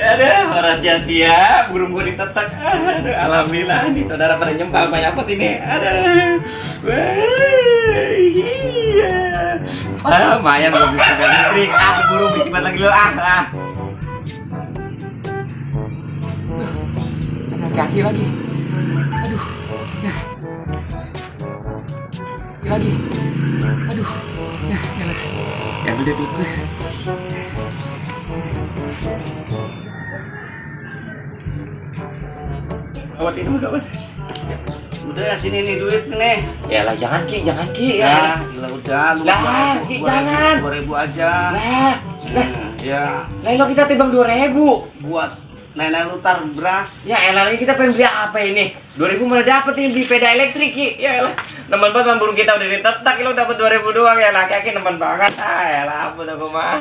Aduh, orang sia-sia, burung gua ditetek. Aduh, alhamdulillah nih saudara pada nyembah banyak apa ini. Aduh. Wah, iya. Lumayan belum bisa listrik. Burung bicipat lagi lu ah. Ada kaki lagi. Aduh. Ya. Lagi. Aduh. Ya, ya udah duit gue. Gawat ini mah gawat. Udah sini nih duit nih. Ya lah jangan Ki Ya, gila udah lu. Lah, Ki, jangan. 2.000 aja. Lah, Ya, lo kita timbang 2.000. buat nenek lu tar beras. Ya elah ini kita pengen beli apa ini? 2.000 mana dapet ini beli sepeda elektrik Ki. Ya elah. Nemen banget burung kita udah ditetak lo dapat 2.000 doang ya lah kaki nemen banget. Ah elah apa tuh mah.